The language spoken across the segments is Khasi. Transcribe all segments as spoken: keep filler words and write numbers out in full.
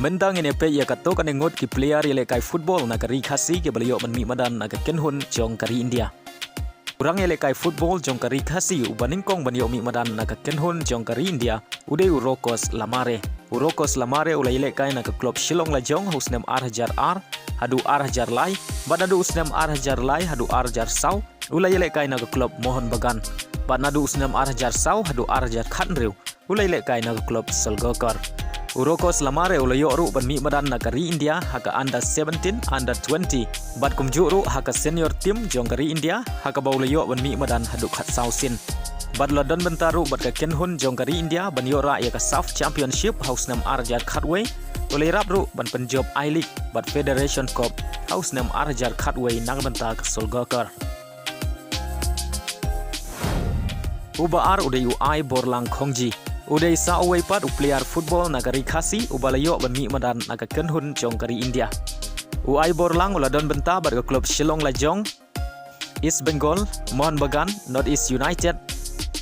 Mynta ngin ïa peit ïa katto katne ngut ki player ïalehkai football na ka ri Khasi kiba la ïoh ban mih madan na ka kynhun jong ka ri India. U rangïalehkai football jong ka ri Khasi uba nyngkong ban ïoh mih madan na ka kynhun jong ka ri India u dei u Rokos Lamare. U Rokos Lamare u la ïalehkai na ka klub Shillong Lajong ha u snem ar hajar ar haduh ar hajar lai, bad naduh u snem ar hajar lai haduh ar hajar saw u la ïalehkai na ka klub Mohun Bagan, bad naduh u snem ar hajar saw haduh ar hajar khathynriew u la ïalehkai na ka klub Salgaocar. U Rokos Lamare u la ïoh ruh ban mih madan na ka ri India ha ka under seventeen, under twenty, bad kumjuh ruh ha ka senior team jong ka ri India ha kaba u la ïoh ban mih madan haduh khatsaw sien. Bad u la don bynta ruh bad ka kynhun jong ka ri India ban ïoh rah ïa ka SAFF Championship ha u snem ar hajar khatwei. U la ïarap ruh ban pynjop I-League bad Federation Cup ha u snem ar hajar khatwei na ka bynta ka Salgaocar. Uba ar u dei u Aiborlang Khongji. U dei sa uwei pat u player football na ka ri Khasi uba la ïoh ban mih madan na ka kynhun jong ka ri India. U Aiborlang u la don bynta bad ka klub Shillong Lajong, East Bengal, Mohun Bagan, North East United,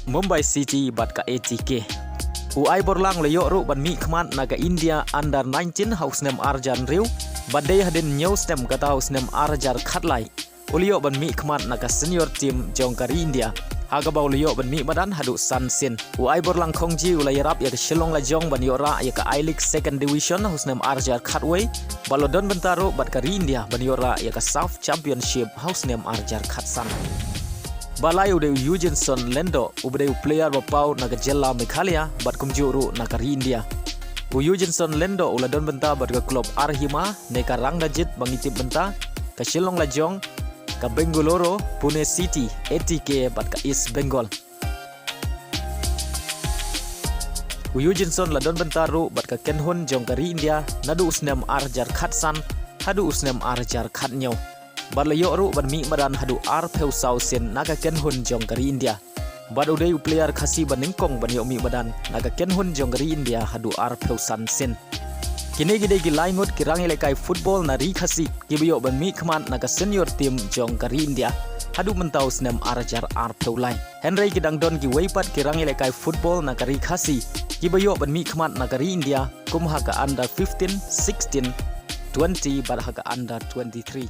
Mumbai City bad ka A T K. U Aiborlang u la ïoh ruh ban mih khmat na ka India under nineteen ha u snem ar hajar hynriew, bad dei hadien hynñiew snem, kata ha u snem ar hajar khatlai u la ïoh ban mih khmat na ka senior team jong ka ri India ha kaba u la ïoh ban mih madan haduh san sien. U Aiborlang Khongji u la ïarap ïa ka Shillong Lajong ban ïoh rah ïa ka I-League Second Division ha u snem ar hajar khatwei, bad u la don bynta ruh bad ka ri India ban ïoh rah ïa ka SAFF Championship ha u snem ar hajar khatsan. Ba lai u dei u Eugene Son Lendo, uba dei u player ba paw na ka jylla Meghalaya bad kumjuh ruh na ka ri India. U Eugene Son Lendo u la don bynta bad ka klub Arhima ne ka Rangnajit ba ngi tip bynta, ka Shillong Lajong, ka Bengaluru, Pune City, A T K bad ka East Bengal. U Eugene Son la don bynta ruh bad ka kynhun jong ka ri India naduh u snem ar hajar khatsan haduh u snem ar hajar khathynñiew, bad la ïoh ruh ban mih madan haduh arphew saw sien na ka kynhun jong ka ri India. Bad u dei u player Khasi ba nyngkong ban ïoh mih madan na ka kynhun jong ka ri India haduh arphew san sien. Kine ki dei ki lai ngut ki rangïalehkai football na ri Khasi kiba ïoh ban mih khmat na ka senior team jong ka ri India haduh mynta u snem ar hajar arphew lai. Hynrei ki dang don kiwei pat ki rangïalehkai football na ka ri Khasi kiba ïoh ban mih khmat na ka ri India, kum ha ka under fifteen, sixteen, twenty bad ha ka under twenty-three.